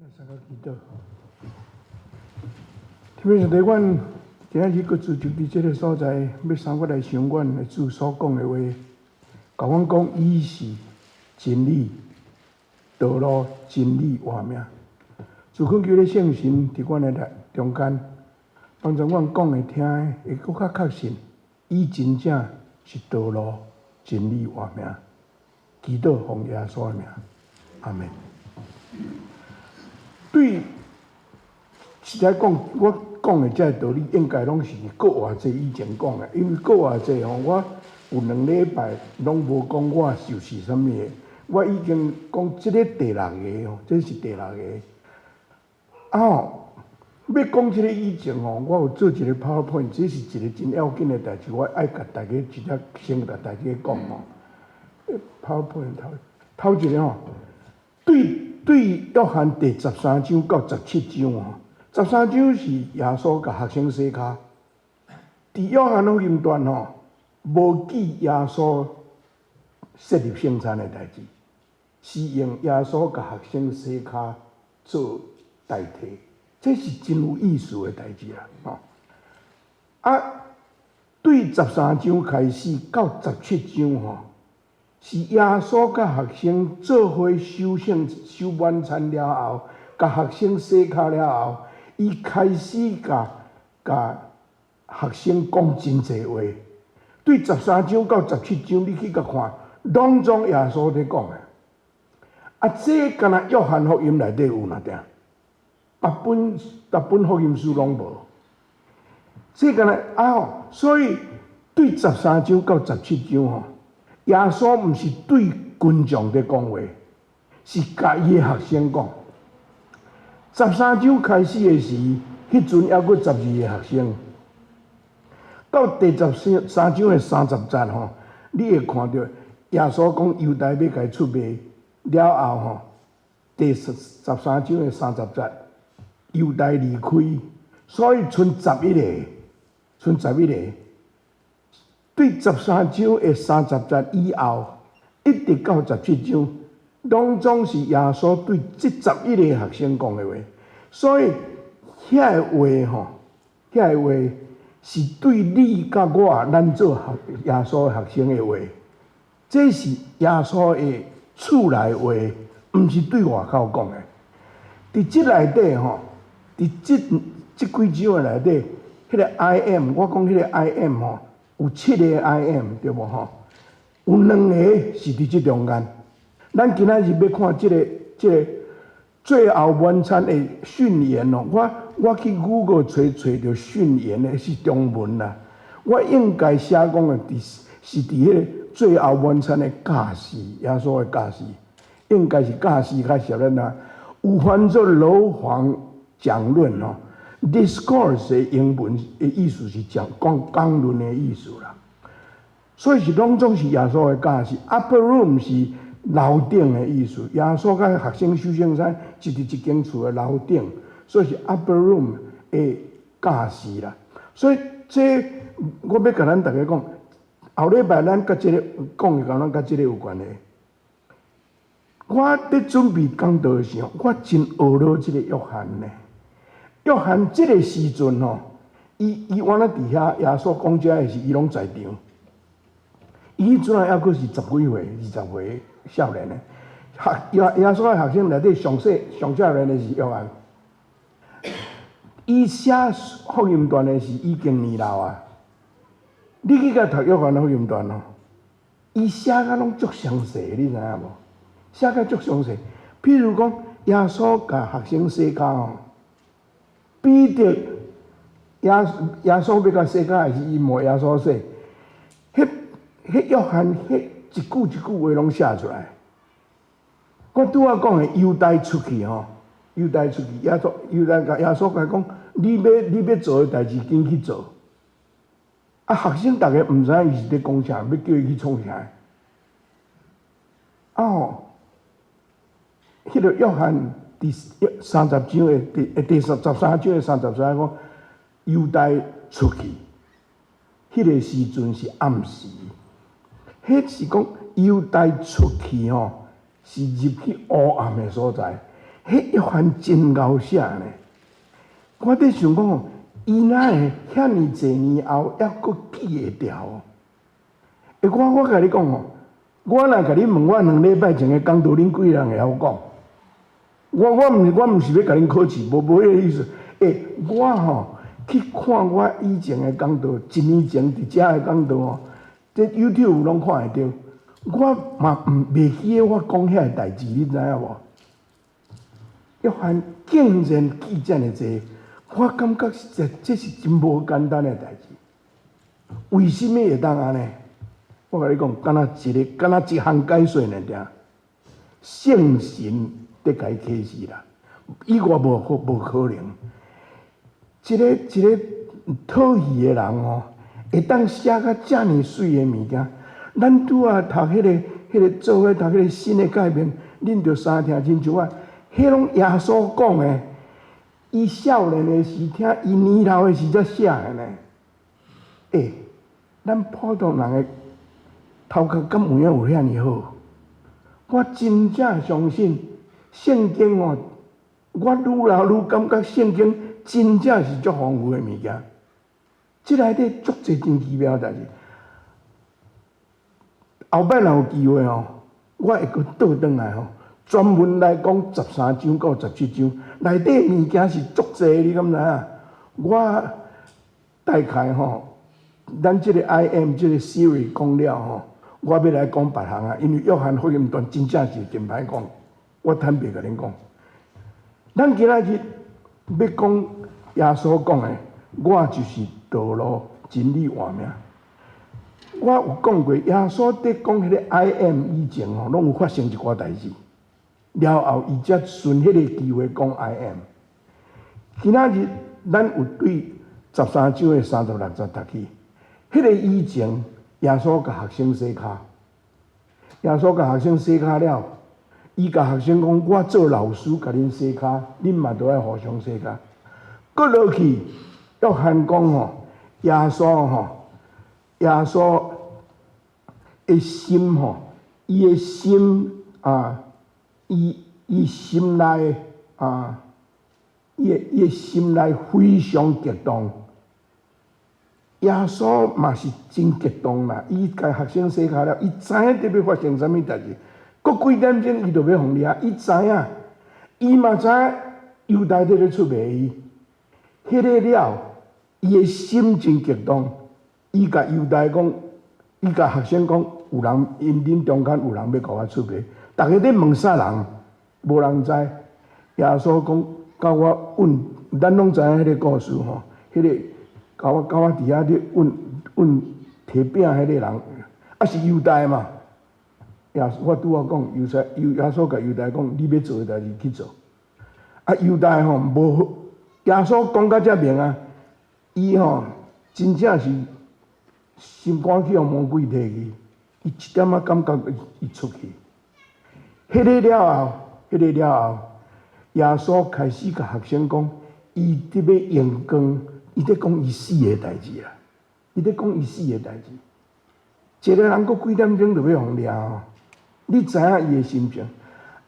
三個祈禱。天父上帝，阮今仔日閣聚集佇這个所在，欲三個來想阮的主所講的話，共阮講伊是真理、道路、真理、活命。主，懇求你聖神佇阮的內中間，幫助阮講的聽的會閣較確信，伊真正是道路、真理、活命。祈禱奉耶穌的名，阿門。對，實在講，我講的這个道理應該攏是閣偌濟以前講的，因為閣偌濟吼，我有2禮拜攏無講我就是啥物的，我已經講這个第六个吼，這是第六个。啊吼，欲講這个以前吼，我有做一个 PowerPoint，這是一个真要緊的代誌，我愛共大家直接先共大家講吼。PowerPoint 頭頭一个吼，對對，約翰第十三章到十七章吼，十三章是耶穌共學生洗跤。佇約翰福音傳吼，無記耶穌設立聖餐的代誌，是用耶穌共學生洗跤做代替，這是真有意思的代誌啦，吼。啊，對十三章開始到十七章吼，是耶穌佮學生做伙守聖守晚餐了後，共學生洗跤了後，伊開始共共學生講真濟話。對十三章到十七章，你去共看，攏總耶穌佇講的。啊，這敢若約翰福音內底有爾爾，別本別本福音書攏無。這敢若啊吼，所以對十三章到十七章吼，耶穌毋是對群眾佇講話，是共伊的學生講。十三章開始的時，彼陣猶閣12個學生。到第十三章的30節吼，你會看著耶穌講猶大欲共伊出賣了後吼，第十三章的三十節，猶大離開，所以賰十一个，賰十一个。對十三章的三十節以後，一直到十七章，攏總是耶穌對這十一个學生講的話。所以遐个話吼，遐个話是對你佮我，咱做學耶穌學生的話。這是耶穌的厝內話，毋是對外口講的。佇這內底吼，佇這這幾章的內底，彼个 I am，我講彼个 I am 吼，有七个 I am 對無吼？有兩个是佇這中間。咱今仔日欲看這个這个最後晚餐的訓言哦，我我去 Google 揣揣著訓言的是中文啦。我應該寫講的佇是佇彼个最後晚餐的教示，耶穌的教示，應該是教示較適合啦。有翻做樓房講論哦。Discourse 的英文的意思是講講講論的意思啦，所以是攏總是耶穌的教示。Upper room 是樓頂的意思，耶穌佮學生守聖餐是佇一間厝的樓頂，所以是 upper room 的教示啦。所以這我欲共咱逐家講，後禮拜咱佮這个講的，佮咱佮這个有關係。我佇準備講道的時候，我真呵咾這个約翰呢。約翰這个時陣吼，伊伊原來佇遐耶穌講這的時，伊攏在場。伊彼陣猶閣是十幾歲、20歲少年的。學耶耶穌的學生內底上細上少年的是約翰。伊寫福音傳的時已經年老啊。你去共讀約翰福音傳吼，伊寫甲攏足詳細，你知影無？寫甲足詳細。譬如講，耶穌共學生洗跤吼。彼得耶耶穌欲共洗跤的時，伊罵耶穌洗，彼彼約翰彼一句一句話攏寫出來。我拄仔講的猶大出去吼，猶大出去，耶穌猶大共耶穌共伊講：你欲你欲做的代誌，緊去做。啊，學生逐家毋知影伊是佇講啥，欲叫伊去創啥。啊吼，彼个約翰。第三十章的第第十十三章的33講，猶大出去，彼个時陣是暗時，彼是講猶大出去吼，是入去黑暗的所在。彼約翰真𠢕寫呢。我佇想講哦，伊哪會遐爾濟年後猶閣記會牢？欸，我共你講哦，我若共你問我2禮拜前的講道，恁幾个人會曉講？我毋是欲共恁考試，無彼个意思。欸，我吼去看我以前的講道，一年前佇遮的講道吼，這 YouTube 攏看會著。我嘛毋袂記得我講遐个代誌，你知影無？約翰竟然記遮爾濟，我感覺實在這是真無簡單的代誌。為啥物會當按呢？我共你講，敢若一个，敢若一項解說爾爾，聖神佇共伊啟示啦，以外無可能。一个一个討戲的人吼，會當寫甲遮爾媠的物件。咱拄仔讀彼个做伙讀彼个新的誡命，恁著三聽親像我，彼攏耶穌講的。伊少年的時聽，伊年老的時才寫的呢。欸，咱普通人的頭殼敢有影有遐爾好？我真正相信聖經哦，我愈老愈感覺聖經真正是足豐富的物件。這內底足濟真奇妙的代誌。後擺若有機會哦，我會閣倒轉來吼，專門來講13章到17章，內底物件是足濟，你敢知影？我大概吼，咱這個 I am 這個 series 講了吼，我欲來講別項啊，因為約翰福音傳真正是真歹講，我坦白共恁講。咱今仔日欲講耶穌講的，我就是道路、真理、活命。我有講過，耶穌佇講彼个 I am 以前吼，攏有發生一寡代誌，了後伊才順彼个機會講 I am。今仔日咱有對13章的36節讀起，彼个以前耶穌共學生洗跤，耶穌共學生洗跤了，伊共學生講：我做老師共恁洗跤，恁嘛著愛互相洗跤。閣落去，約翰講吼，耶穌吼，耶穌的心吼，伊的心啊，伊心內啊，伊的心內非常激動。耶穌嘛是真激動啦，伊共學生洗跤了，伊知影佇欲發生啥物代誌，閣幾點鐘伊就欲予掠，伊知影，伊嘛知影猶大佇咧出賣伊，彼个了，伊的心真激動，伊共猶大講，伊共學生講，有人𪜶恁中間有人欲共我出賣，逐家咧問啥人，無人知。耶穌講，共我問，咱攏知影彼个故事吼，彼个。共我佇遐咧問問提餅彼个人，啊是猶大嘛？耶我拄仔講，猶太猶耶穌共猶大講，你欲做的代誌去做。啊，猶大吼無，耶穌講甲遮明啊，伊吼真正是心肝去予魔鬼提去，伊一點仔感覺伊出去。彼个了後，耶穌開始共學生講，伊佇欲榮光。伊佇講伊死的代誌啦，伊佇講伊死的代誌。一个人閣幾點鐘就欲予掠吼，你知影伊的心情？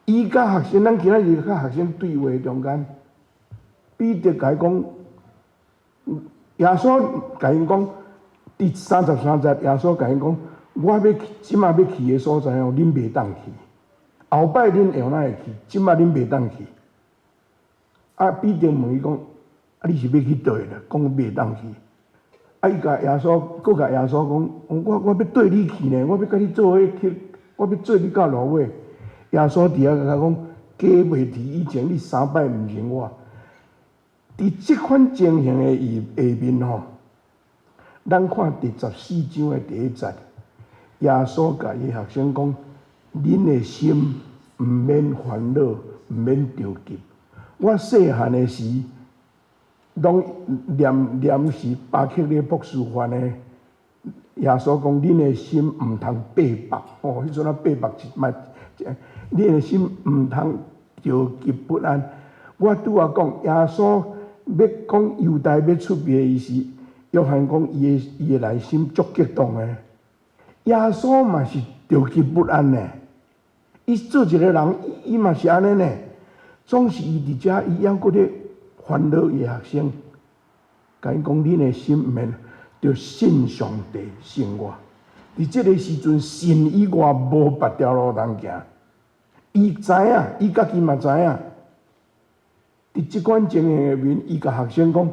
伊佮學生，咱今仔日佮學生對話中間，彼得共伊講，耶穌共𪜶講，佇33節，耶穌共𪜶講，我欲去，這馬欲去的所在哦，恁袂當去。後擺恁會用哪會去？這馬恁袂當去。啊，彼得問伊講，啊！你是欲去佗位啦？講袂當去。啊！伊共耶穌，閣共耶穌講：我欲綴你去呢，我欲佮你做伙去，我欲綴你到落尾。耶穌佇遐共講：雞未啼以前，你三擺毋認我。佇這款情形的下面吼，咱看第14章的第1節，耶穌共伊學生講：恁的心毋免煩惱，毋免著急。我細漢的時，攏念念是巴克禮博士翻的。耶穌講：恁的心毋通八百，哦，彼陣啊八百一嘛，恁的心毋通著急不安。我拄仔講，耶穌欲講猶大欲出賣伊時，約翰講伊的內心足激動的。耶穌嘛是著急不安呢。伊做一個人，伊嘛是按呢呢。總是伊佇遮，伊猶閣咧煩惱伊的學生，共𪜶講：恁的心毋免，著信上帝，信我。佇這个時陣，信以外無別條路通行。伊知影，伊家己嘛知影。佇這款情形下面，伊共學生講：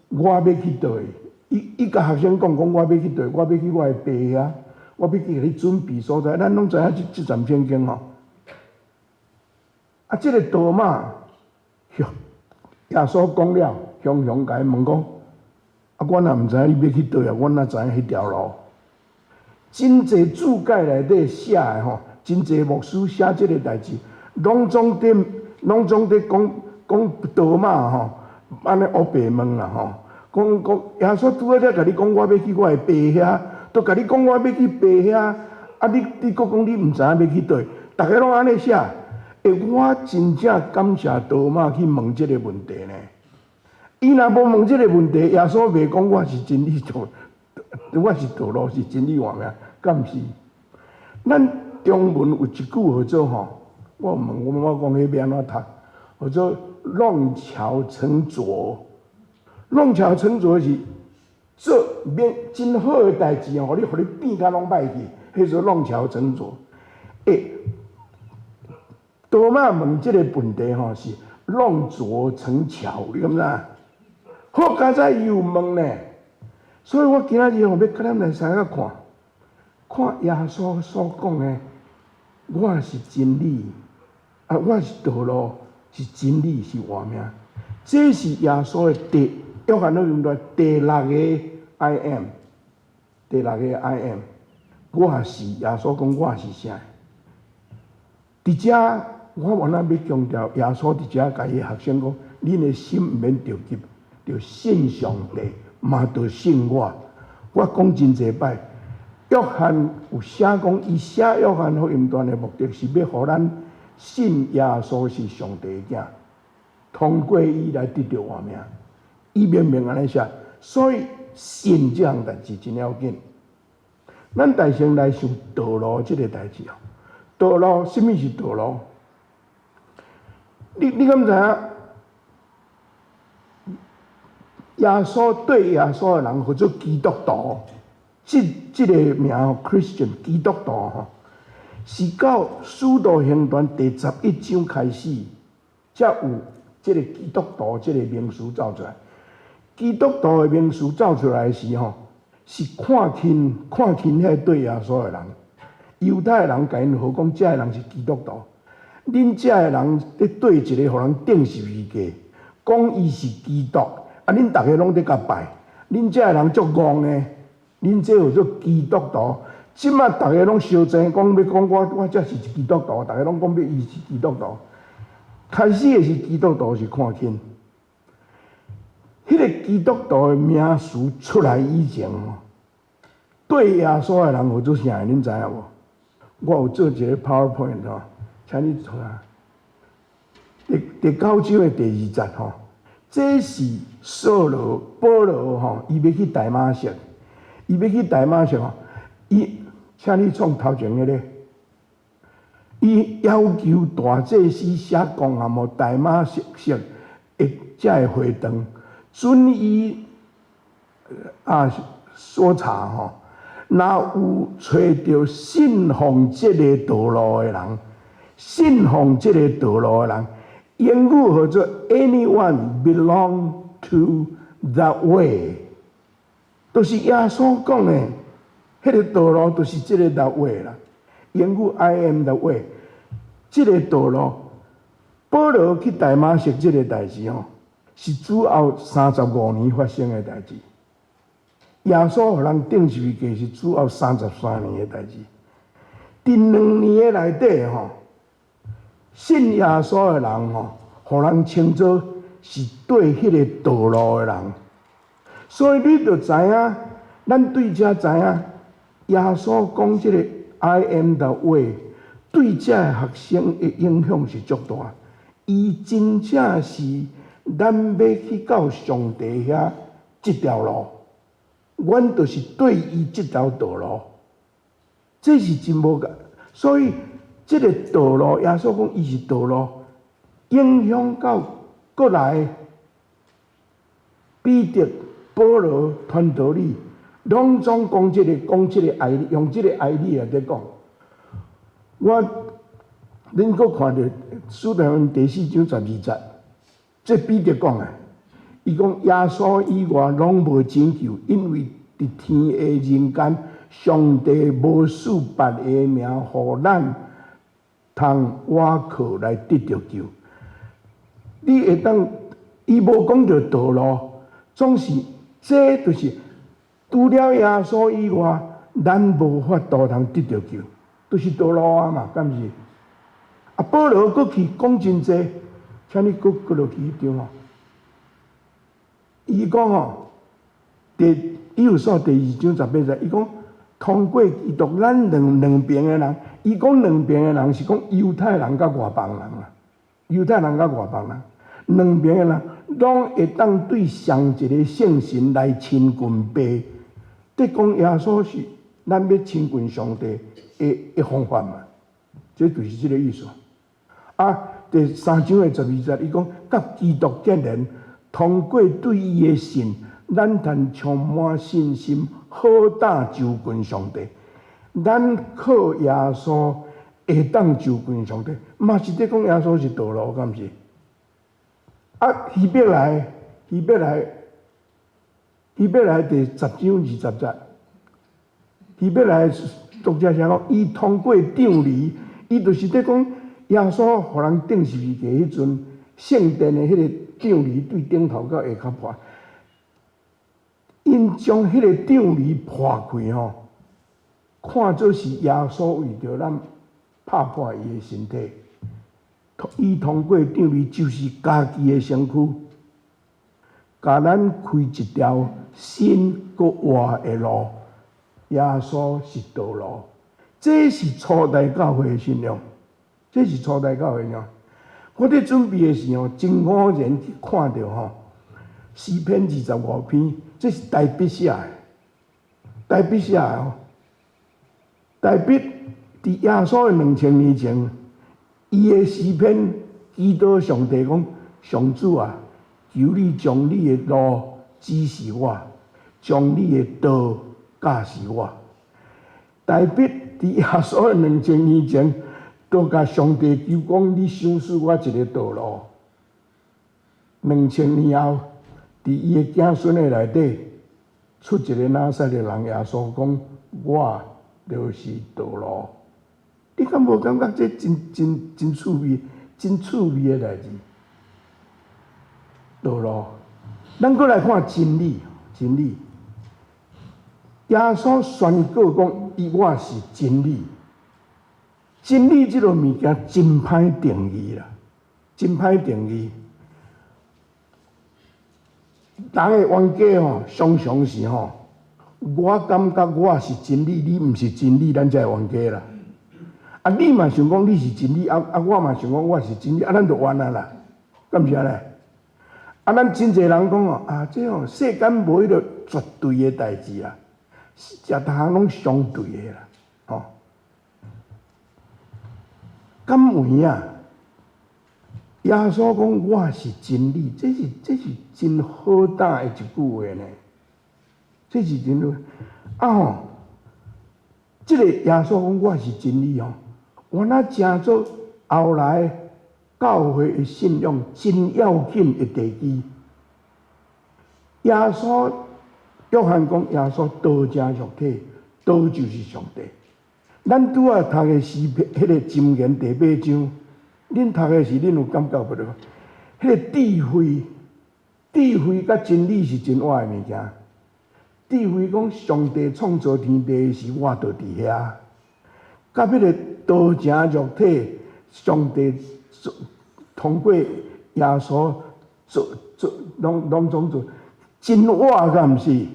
我欲去佗位？伊共學生講講我欲去佗位？我欲去我的爸遐，我欲去共你準備所在。咱攏知影這這節聖經吼。啊，這个多馬，耶穌講了，雄雄共伊問講：啊，我若毋知影你欲去佗啊，我哪知影彼條路？真濟注解內底寫的吼，真濟牧師寫這个代誌，攏總佇講講多馬吼，按呢烏白問啦吼，講講耶穌拄仔才共你講，我欲去我的爸遐，都共你講我欲去爸遐，啊你閣講你毋知影欲去佗，逐家攏按呢寫。欸，我真正感謝多馬去問這个問題呢。伊若無問這个問題，耶穌袂講我是真理道，我是道路是真理活命，敢毋是？咱中文有一句號做吼，我問我媽講彼欲按怎讀？號做弄巧成拙。弄巧成拙是做免真好的代誌哦，予你變甲攏歹去，彼做弄巧成拙。欸，多馬問這个問題吼是弄拙成巧，你敢知影？好佳哉伊有問呢，所以我今仔日吼欲共咱來相共看，看耶穌所講的，我是真理，啊，我是道路，是真理，是活命。這是耶穌的第約翰福音內第六個 I am，第六個 I am，我是耶穌講我是啥？佇遮我原來欲強調，耶穌佇遮共伊學生講：恁的心毋免著急，著信上帝，嘛著信我。我講真濟擺，約翰有寫講，伊寫約翰福音傳的目的是欲予咱信耶穌是上帝的囝，通過伊來得著活命。伊明明按呢寫，所以信這項代誌真要緊。咱大先來想道路這个代誌哦。道路，啥物是道路？你敢知影？耶穌對耶穌的人號做基督徒，這个名 Christian 基督徒吼，是到使徒行傳第11章開始，才有這个基督徒這个名詞走出來。基督徒的名詞走出來時吼，是看輕看輕彼對耶穌的人，猶太人共𪜶號講，這个人是基督徒。恁遮的人佇對一个予人釘十字架，講伊是基督，啊！恁逐家攏佇共拜，恁遮的人足戇的，恁這號做基督徒。這馬逐家攏相爭，講欲講我我才是基督徒，逐家攏講欲伊是基督徒。開始的是基督徒是看輕，彼个基督徒的名詞出來以前，對耶穌的人號做啥？恁知影無？我有做一个 PowerPoint 吼，請你看。第九章的第二節吼，這是掃羅、保羅吼，伊欲去大馬色，伊欲去大馬色吼，伊請你創頭前彼个，伊要求大祭司寫公函予大馬色的遮个會堂，准伊啊搜查吼，若有揣著信奉這个道路的人，信奉這个道路的人，英語號做 anyone belong to the way，就是耶穌講的，彼个道路就是這个 the way 啦。英語 I am the way，這个道路，保羅去大馬色這个代誌吼，是主後35年發生的代誌。耶穌予人釘十字架是主後33年的代誌。佇2年的內底吼，信耶穌的人吼，予人稱做是對彼个道路的人。所以你就知影，咱對遮知影，耶穌講這个 I am the way，對遮个學生的影響是足大。伊真正是咱欲去到上帝遐這條路，阮就是對伊這條道路，這是真無共。所以這个道路，耶穌講伊是道路，影響到閣來彼得、保羅、傳道理，攏總講這个講這个愛理，用這个愛理來佇講。我恁閣看著使徒行傳第四章十二節，這彼得講的，伊講耶穌以外攏無拯救，因為佇天下人間，上帝無賜別个名，予咱通倚靠來得著救。你會當，伊無講著道路，總是這就是除了耶穌以外，咱無法度通得著救，就是道路啊嘛，敢毋是？啊，保羅閣去講真濟，請你閣閣落去彼張吼。伊講吼，第以弗所第二章十八節，伊講通過基督，咱兩兩邊的人，伊講兩邊的人是講猶太人佮外邦人啦，猶太人佮外邦人，兩邊的人攏會當對上一个聖神來親近父。佇講耶穌是咱欲親近上帝的的方法嘛，這就是這个意思。啊，第三章的十二節，伊講佮基督結連，通過對伊的信，咱通充滿信心，好膽就近上帝。咱靠耶穌會當就近上帝，嘛是佇講耶穌是道路，敢毋是？啊，希伯來，希伯來，希伯來第十章二十節，希伯來作者寫講，伊通過帳籬，伊就是佇講耶穌予人釘十字架彼陣，聖殿的彼个帳籬對頂頭到下跤破，𪜶將彼個帳籬破開吼，看做是耶穌為著咱拍破伊的身體，伊通過帳籬就是家己的身軀，共咱開一條新閣活的路。耶穌是道路，這是初代教會的信仰，這是初代教會信仰。我佇準備的時候，真偶然去看著吼，詩篇二十五篇，這是大衛寫的，大衛寫的哦。大衛佇耶穌的2000年前，伊的詩篇祈禱上帝講：上主啊，求你將你的路指示我，將你的道教示我。大衛佇耶穌的兩千年前，都共上帝求講：你賞賜我一个道路。兩千年後，佇伊的子孫的內底，出一个拿撒勒人耶穌講：我就是道路。你敢無感覺這真真真趣味、真趣味的代誌？道路，咱閣來看真理，真理。耶穌宣告講：伊我是真理。真理這个物件真歹定義啦，真歹定義。人的冤家吼，常常是吼，我感覺我是真理，你毋是真理，咱才會冤家啦。啊，你嘛想講你是真理，啊啊，我嘛想講我是真理，啊，咱就冤啊啦，敢毋是按呢？啊，咱真濟人講哦，啊，這哦世間無彼个絕對的代誌啊，食逐項攏相對的啦，吼。敢有影？耶穌講我是真理，這是這是真好膽的一句話呢。這是真好。啊吼，這个耶穌講我是真理吼，原來成做後來教會的信仰真要緊的地基。耶穌約翰講耶穌道成肉體，道就是上帝。咱拄仔讀的詩篇，彼个箴言第八章，恁讀的時，恁有感覺無？彼个智慧，智慧佮真理是真倚的物件。智慧講上帝創造天地時，我就佇遐。佮彼个道成肉體，上帝做通過耶穌做做，攏攏總做真倚，敢毋是？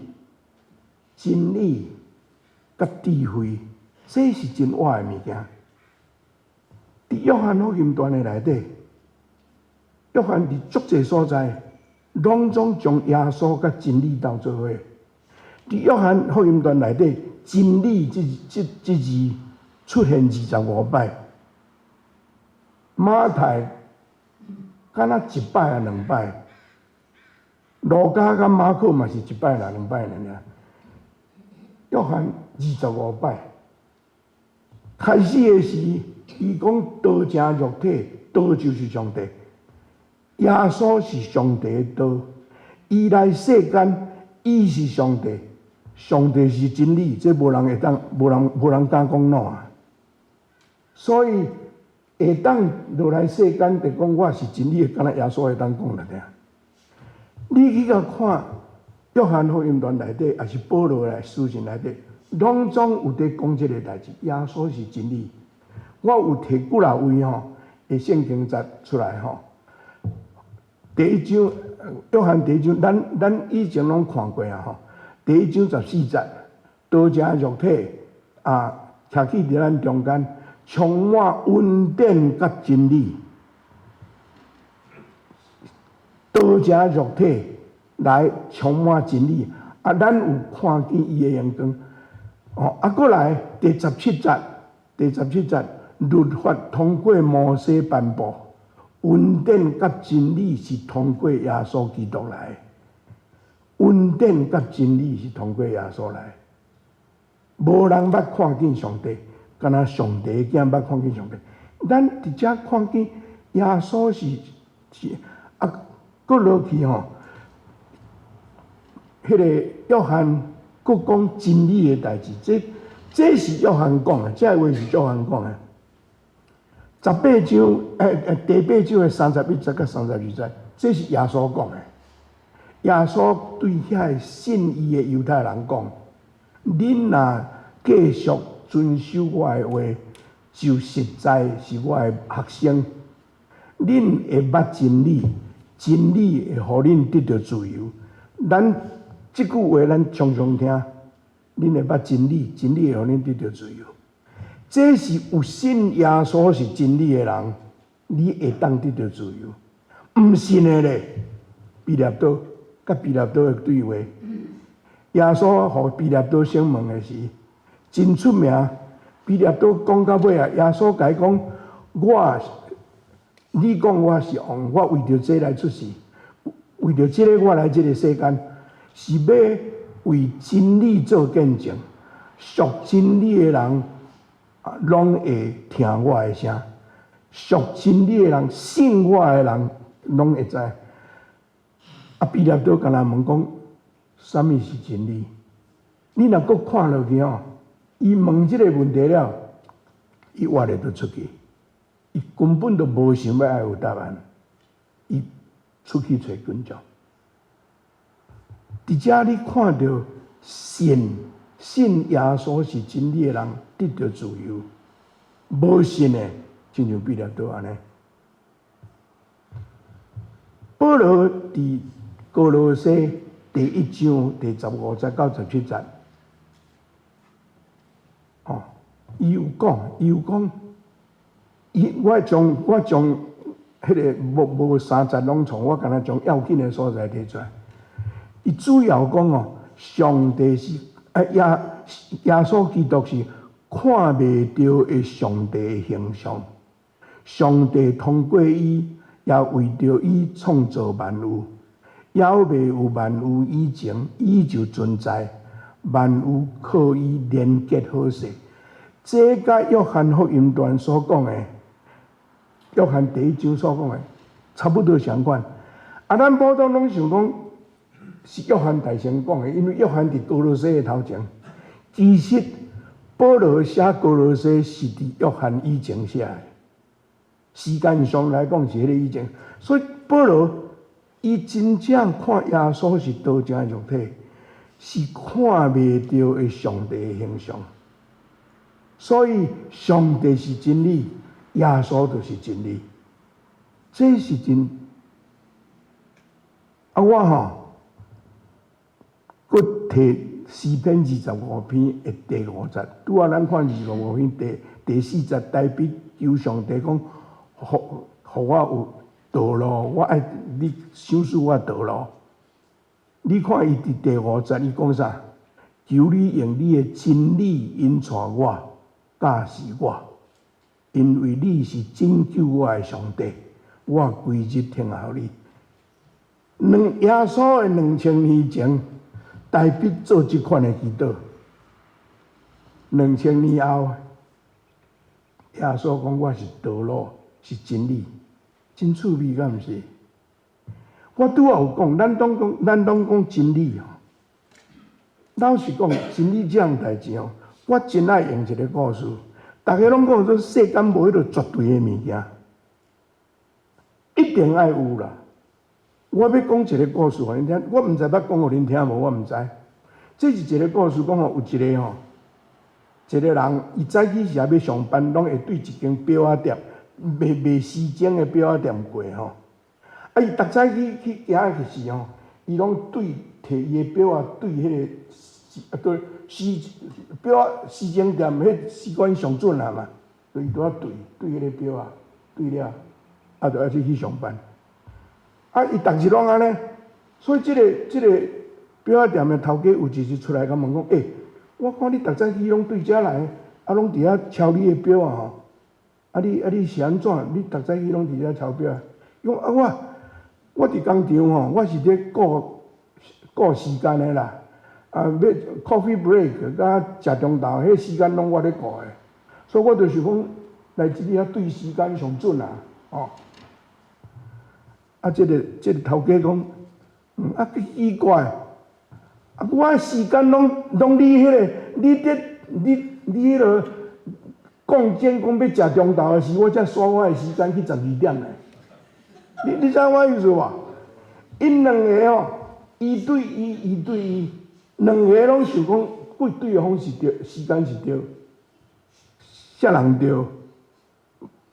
真理佮智慧，這是真倚的物件。佇約翰福音傳的內底，約翰佇足濟所在，攏總將耶穌佮真理鬥做伙。佇約翰福音傳內底，真理這這這字出現25擺。馬太敢若一擺啊兩擺。路加佮馬可嘛是一擺啦兩擺爾爾。約翰25擺。開始的時，伊講道成肉體，道就是上帝。耶穌是上帝的道，伊來世間，伊是上帝，上帝是真理，這無人會當，無人敢講喏啊。所以會當落來世間，就講我是真理，敢若耶穌會當講來聽。你去共看約翰福音傳內底，抑是保羅來書信內底，攏總有佇講這个代誌。耶穌是真理。我有提幾若位吼，的聖經節出來吼。第一章，約翰第一章，咱以前攏看過啊吼。第一章14節，道成肉體啊，徛起佇咱中間，充滿恩典佮真理。道成肉體來充滿真理，啊，咱有看見伊的榮光。哦，啊，閣來第十七節，第十七節，律法通過摩西頒布，恩典佮真理是通過耶穌基督來。恩典佮真理是通過耶穌來。無人捌看見上帝，敢若上帝的囝捌看見上帝。咱佇遮看見耶穌是啊，閣落去吼，彼个約翰閣講真理的代誌，這是約翰講的，這个話是約翰講的。18章，第八章的31節佮32節，這是耶穌講的。耶穌對遐个信伊的猶太人講：恁若繼續遵守我的話，就實在是我的學生。恁會捌真理，真理會予恁得著自由。咱這句話咱常常聽，恁會捌真理，真理會予恁得著自由。這是有信耶穌是真理的人，你會當得著自由。毋信的咧，彼拉多佮彼拉多的對話，耶穌予彼拉多審問的時，真出名。彼拉多講到尾啊，耶穌共伊講：我，你講我是王，我為著這來出世，為著這个我來這个世間，是欲為真理做見證。屬真理的人，攏會聽我的聲；屬真理的人，信我的人，攏會知。啊，彼拉多共人問講，啥物是真理？你若閣看落去吼，伊問這个問題了，伊活咧就出去，伊根本就無想欲愛有答案，伊出去揣群眾。佇遮你看著信耶穌是真理的人得著自由，無信的，親像彼拉多按呢。保羅佇歌羅西第一章第15節到17節，哦，伊有講，伊我將彼个無三節攏創，我敢若將要緊的所在提出來。伊主要講哦，上帝是啊耶穌基督是看袂著的上帝的形象，上帝通過伊，也為著伊創造萬有，猶未有萬有以前，伊就存在，萬有靠伊連結好勢。這佮約翰福音傳所講的，約翰第一章所講的，差不多相款。啊，咱普通攏想講是約翰代先講的，因為約翰佇歌羅西的頭前。其實保羅寫歌羅西是佇約翰以前寫的，時間上來講是彼个以前。所以保羅伊真正看耶穌是道成肉體，是看袂著的上帝的形象。所以上帝是真理，耶穌就是真理。這是真。啊，我吼，閣提詩篇二十五篇的第五節，拄仔咱看二十五篇第四節，大衛求上帝講，予我有道路，我愛你賞賜我道路。你看伊佇第五節，伊講啥？求你用你的真理引帶我，教示我，因為你是拯救我的上帝，我規日聽候你。兩耶穌的2000年前，大衛做這款的祈禱。2000年後，耶穌講我是道路，是真理，真趣味，敢毋是？我拄仔有講，咱攏講真理吼。老實講，真理這項代誌吼，我真愛用一個故事。逐家攏講說世間無彼個絕對的物件，一定愛有啦。我欲講一個故事予恁聽，我毋知捌講予恁聽無，我毋知。這是一個故事，講吼有一個吼，一個人，伊早起時欲上班，攏會對一間錶仔店賣賣時鐘的錶仔店過吼。啊，伊逐早起去行的時吼，伊攏對提伊的錶仔對彼個時啊對時錶仔時鐘店彼時間上準啊嘛，所以伊拄仔對對彼個錶仔對了，啊，就愛去上班。啊！伊逐日攏按呢，所以這個錶仔店的頭家有一日出來共問講：欸，我看你逐早起攏對遮來，啊，攏佇遐敲你的錶啊吼！啊你是按怎？你逐早起攏佇遮敲錶？伊講啊，我佇工廠吼，我是咧顧顧時間的啦。啊，欲 coffee break 佮食中晝，彼時間攏我咧顧的，所以我就是講來這裡遐對時間上準啊，吼。啊，這個頭家講，啊，奇怪，啊，我時間攏攏你彼個，你佇你彼個講真講欲食中晝的時，我才煞我的時間去12點來。你知影我意思無？𪜶兩个吼，伊對伊，伊對伊，兩个攏想講，對對方是對，時間是對，啥人對？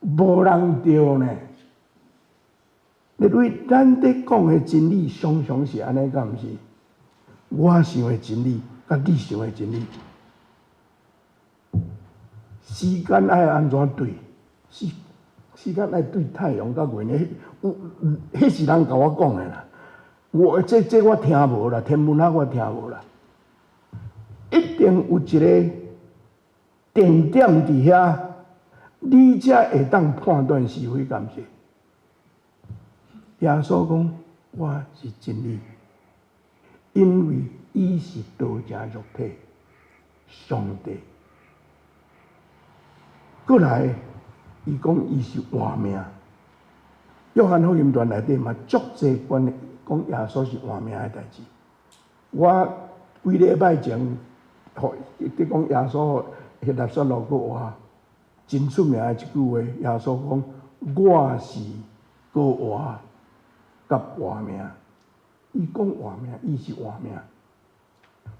無人對呢。因為咱佇講的真理，常常是按呢，敢毋是？我想的真理，佮你想的真理，時間愛按怎對？時間愛對太陽佮月亮，有，彼是人共我講的啦。我這我聽無啦，天文學我聽無啦。一定有一個定點佇遐，你才會當判斷是非，敢毋是？耶穌講：我是真理，因為伊是道成肉體，上帝。過來，伊講伊是活命。約翰福音傳內底嘛，足濟關講耶穌是活命的代誌。我幾禮拜前，予佇講耶穌予拉撒路復活，真出名的一句話，耶穌講：我是復活佮活命。伊講活命，伊是活命。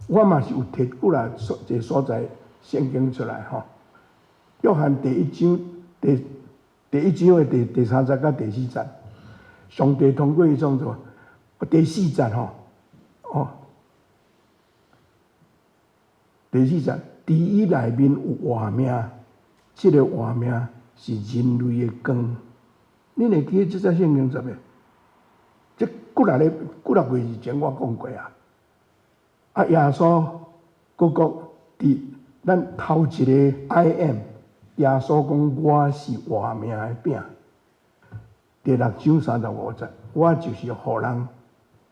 我嘛是有提過來一個所在聖經出來吼。約翰第一章第一章的第三節佮第四節，上帝通過伊創造。第四節吼，哦，第四節，佇伊內面有活命，這個活命是人類的光。恁會記得這節聖經節袂？這幾若個幾若月以前我講過啊。啊，耶穌閣講佇咱頭一個 I am，耶穌講我是活命的餅。第六章35節，我就是予人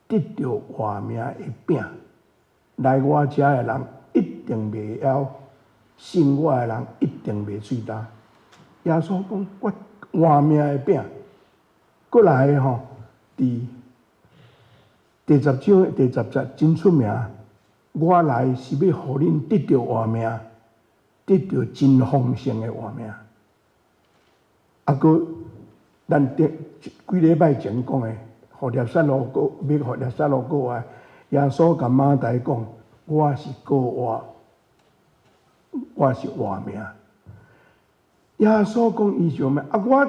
得著活命的餅。來我遮的人一定袂枵，信我的人一定袂喙焦。耶穌講我活命的餅，過來吼，佇第十章第十節真出名。我來是欲予恁得著活命，得著真豐盛的活命。啊，閣咱頂幾禮拜前講的，予拉撒路復，欲予拉撒路復活，耶穌共馬大講：我是復活，我是活命。耶穌講伊是活命。啊，我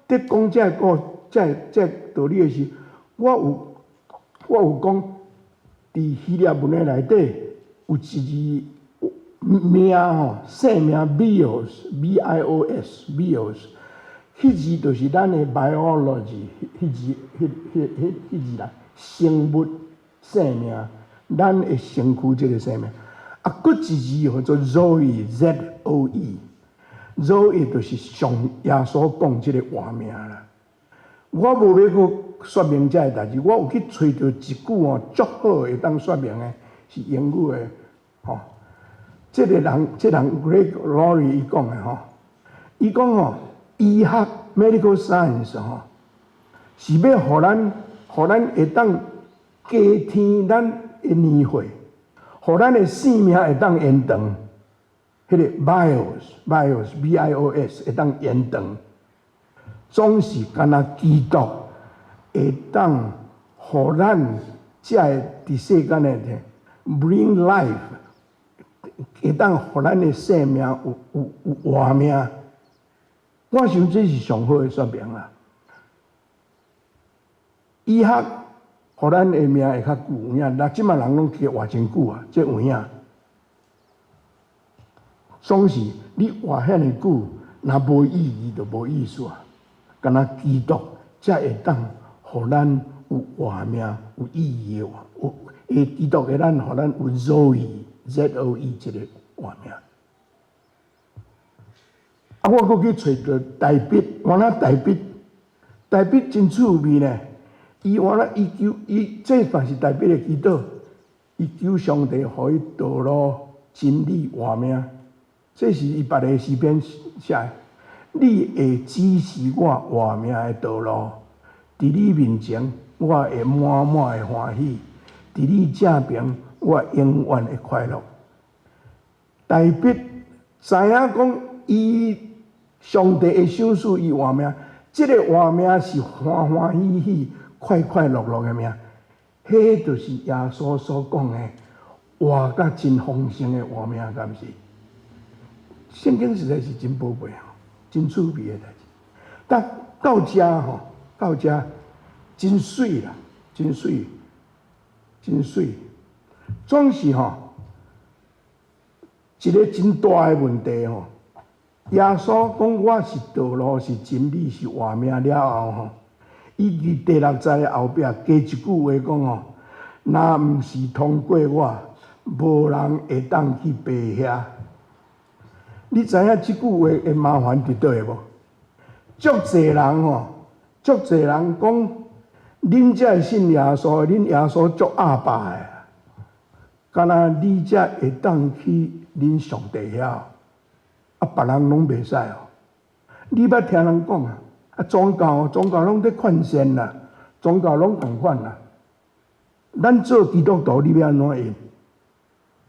佇講這個這道理的時，我有講，佇希臘文的內底有一字命吼，生命 bios，B I O S，bios，彼字就是咱的 biology，彼字，彼字啦，生物生命，咱的身軀這個生命。啊，閣一字叫做 zoe，Z O E，zoe 就是上耶穌講這個活命啦。我無欲閣說明這个代誌，我有去揣著一句吼，足好會當說明的，是英語的吼。這个人，這个人 Greg Laurie 伊講的吼，伊講吼，醫學 medical science 吼，是欲予咱會當加添咱的年歲，予咱的性命會當延長。彼个 bios B I O S 會當延長，總是敢若基督會當予咱這个佇世間的 bring life，會當予咱的生命有活命。我想這是上好的說明啦。醫學予咱的命會較久有影，那這馬人攏去活真久啊，這有影。總是你活遐爾久，若無意義就無意思啊。敢若基督才會當予咱有活命、有意義的活，有會基督會咱予咱有 Zoe Z O E 這个活命。啊，我閣去揣著大衛，原來大衛，大衛真趣味呢。伊原來伊求伊，這嘛是大衛的祈禱，伊求上帝予伊道路、真理、活命。這是伊別个詩篇寫的。你會指示我活命的道路，佇你面前，我會滿滿的歡喜；佇你正爿，我永遠會快樂。大衛知影講，伊上帝會賞賜伊活命，這个活命是歡歡喜喜、快快樂樂的命。彼就是耶穌所講的活甲真豐盛的活命，敢毋是？聖經實在是真寶貝吼，真趣味的代誌。但到遮吼，到遮真媠啦，真媠，真媠。總是吼，一个真大的問題吼。耶穌講我是道路，是真理，是活命了後吼，伊佇第六節後壁加一句話講吼：若毋是通過我，無人會當去爸遐。你知影這句話的麻煩佇佗位無？足濟人吼，足濟人講，恁才會信耶穌，恁耶穌足鴨霸的，敢若你才會當去恁上帝遐，啊，別人攏袂使哦。你捌聽人講啊？啊，宗教宗教攏咧勸善啦，宗教攏仝款啦。咱做基督徒，你欲按怎應？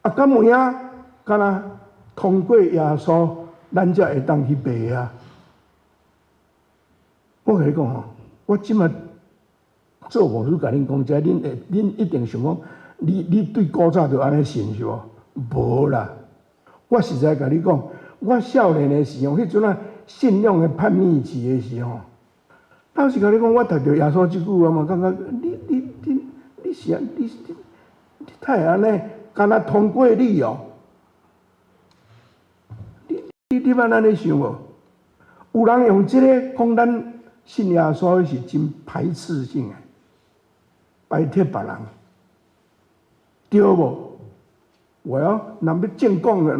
啊，敢有影？敢若通過耶穌，咱才會當去爸遐。我共你講吼，我這馬做牧師共恁講這，恁會恁一定想講，你對古早就按呢信是無？無啦！我實在共你講，我少年的時候，彼陣啊信仰的叛逆期的時候，當時共你講，我讀著耶穌這句話嘛，感覺你是啊，你太按呢，敢若通過你哦。你捌按呢想無？有人用這个講咱信耶穌是真排斥性的，排斥別人，對無？有哦，人欲正講的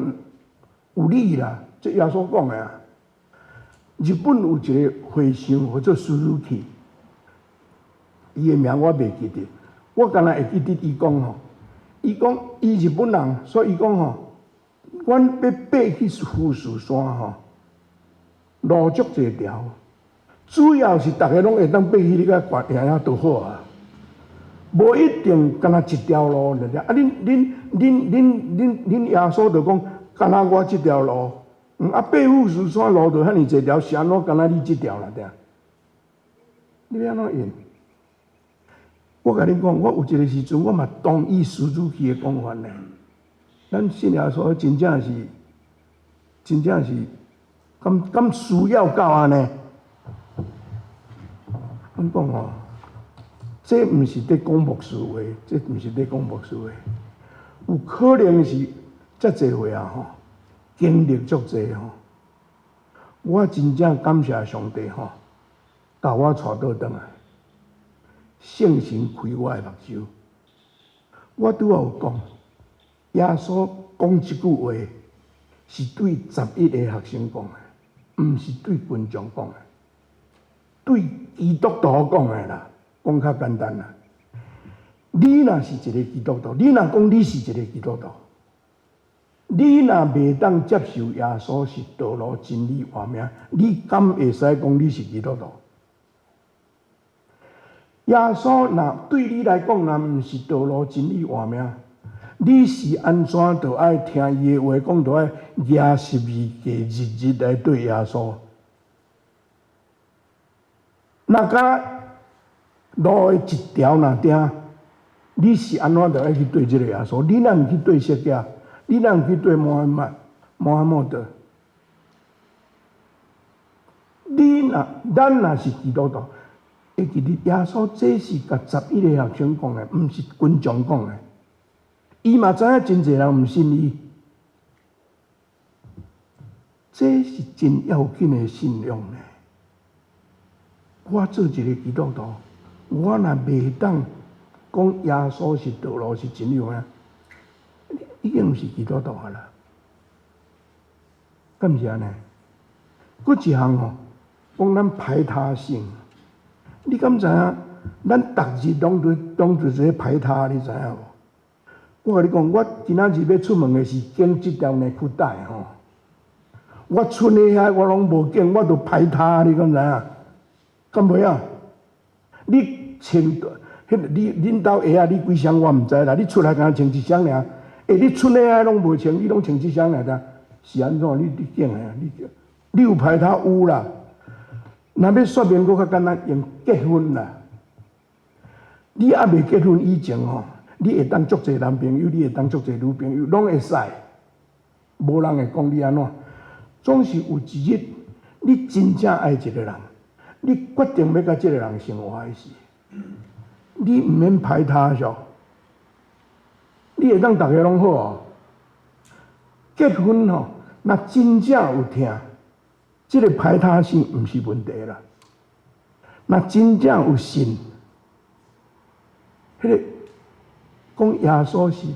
有理啦，這耶穌講的啊。日本有一個和尚叫做 Suzuki，伊的名我袂記得，我敢若會記得伊講吼，伊講伊日本人，所以伊講吼，阮欲爬去富士山吼，路足濟條，主要是逐个攏會當爬去彼個懸崖遐就好啊，無一定敢若一條路爾爾。啊，恁恁恁恁恁恁耶穌就講，敢若我這條路，啊，爬富士山路就遐爾濟條，是按怎敢若你這條啦？對啊？你欲按怎應？我共恁講，我有一個時陣，我嘛同意 Suzuki 的講法呢。咱信耶穌真正是，真正是，敢需要到按呢？阮講吼，這毋是佇講牧師話，這毋是佇講牧師話，有可能是遮濟歲啊吼，經歷足濟吼，我真正感謝上帝吼，共我帶倒轉來，聖神開我的目睭，我拄仔有講，耶穌講這句話是對11個學生講的，毋是對群眾講的。對基督徒講的啦，講較簡單啦。你若是一個基督徒，你若講你是一個基督徒，你若袂當接受耶穌是道路、真理、活命，你敢會使講你是基督徒？耶穌若對你來講，若毋是道路、真理、活命，你是按怎就愛聽伊的話講，就愛舉十字架，日日來綴耶穌？若敢路的一條若定，你是按怎就愛去綴這个耶穌？你若毋去綴釋迦？你若毋去綴穆罕默？穆罕默德？你若咱若是基督徒，會記得耶穌這是共11個學生講的，毋是群眾講的。伊嘛知影真濟人毋信伊，這是真要緊的信仰呢。我做一个基督徒，我若袂當講耶穌是道路是真理啊，已經毋是基督徒啊啦。敢毋是按呢？閣一項吼，講咱排他性，你敢知影？咱逐日攏佇咧排他，你知影無？我共你講，我今仔日欲出門的時，揀這條內褲帶吼，我賰的遐我攏無揀，我就排他，你敢知影？敢袂啊？你穿，彼你恁兜鞋仔你幾雙我毋知啦，你出來敢若穿一雙爾，欸，你賰的遐攏無穿，你攏穿這雙爾，是按怎？你揀的，你有排他有啦。若欲說明閣較簡單，用結婚啦。你猶未結婚以前吼，你會當足濟男朋友，你會當足濟女朋友，攏會使，無人會講你按怎。總是有一日，你真正愛一個人，你決定欲佮這个人生活的時，你毋免排他唻，你會當逐个攏好哦。結婚吼，若真正有疼，這个排他性毋是問題啦。若真正有信，彼个講耶穌是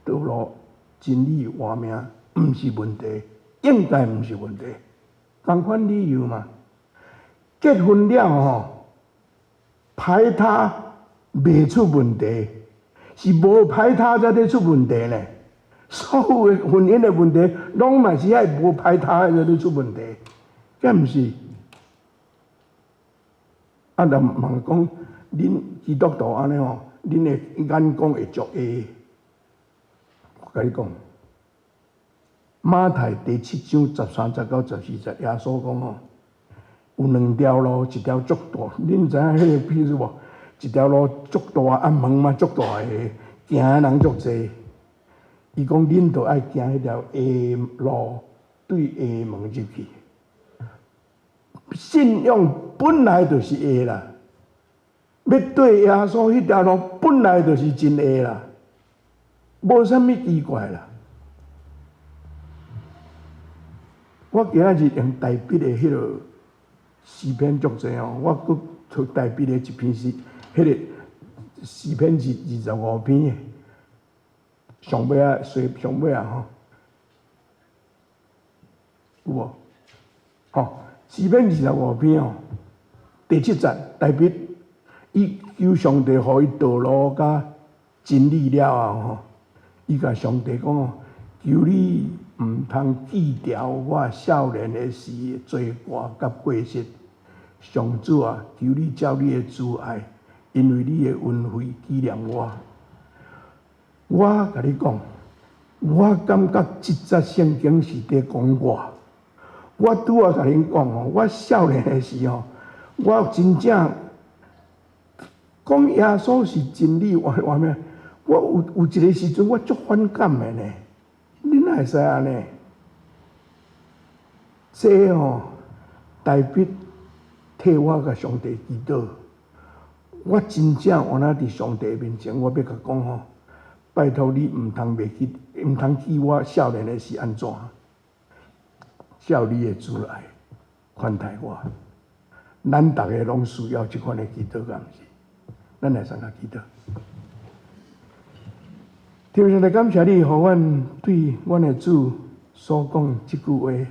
道路、真理、活命，毋是問題，應該毋是問題。仝款理由嘛，結婚了吼，排他袂出問題，是無排他才咧出問題呢。所有的婚姻的問題，攏嘛是愛無排他的才咧出問題，敢毋是？啊，人嘛講，恁基督徒按呢吼，恁的眼光會足狹。我共你講，馬太第七章13節到14節，耶穌講吼，有兩條路，一條足大，恁知影彼个譬如無？一條路足大，啊門嘛足大个，行的人足濟。伊講恁著愛行彼條狹路，對狹門入去。信仰本來就是狹啦，欲綴耶穌彼條路本來就是真狹啦，無啥物奇怪啦。我今仔日用大筆的彼个詩篇足濟哦，我閣摕大筆的一篇詩，彼个詩篇25篇的上尾仔，上尾仔吼，有無？吼，詩篇二十五篇哦，第七節大衛伊求上帝予伊道路佮真理了後吼，伊共上帝講哦，求你毋通記牢我少年的時的罪過佮過失。上主啊，求你照你的慈愛，因為你的恩惠紀念我。我共你講，我感覺這節聖經是佇講我。我拄仔共恁講哦，我少年的時吼，我真正講耶穌是真理，我話咩？我有一个時陣，我足反感的呢。恁哪會使按呢？這吼大衛替我共上帝祈禱，我真正原來佇上帝面前，我欲共講吼，拜託你毋通袂記，毋通記我少年的時按怎，照你的慈愛寬待我。咱逐个攏需要這款的祈禱，敢毋是？咱來相共祈禱。天父上帝，感謝你，予阮對阮的主所講這句話，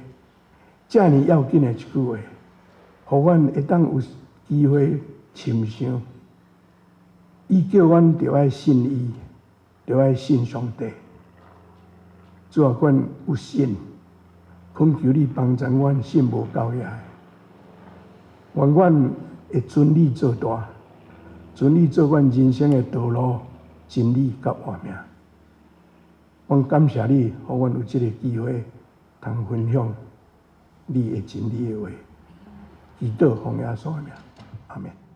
遮爾要緊的一句話，予阮會當有機會深想。伊叫阮著愛信伊，著愛信上帝。主啊，阮有信，懇求你幫助阮信無夠遐。願阮會尊你做大，尊你做阮人生的道路、真理佮活命。阮感謝你，予阮有這个機會，通分享你的真理的話。祈禱奉耶穌的名，阿門。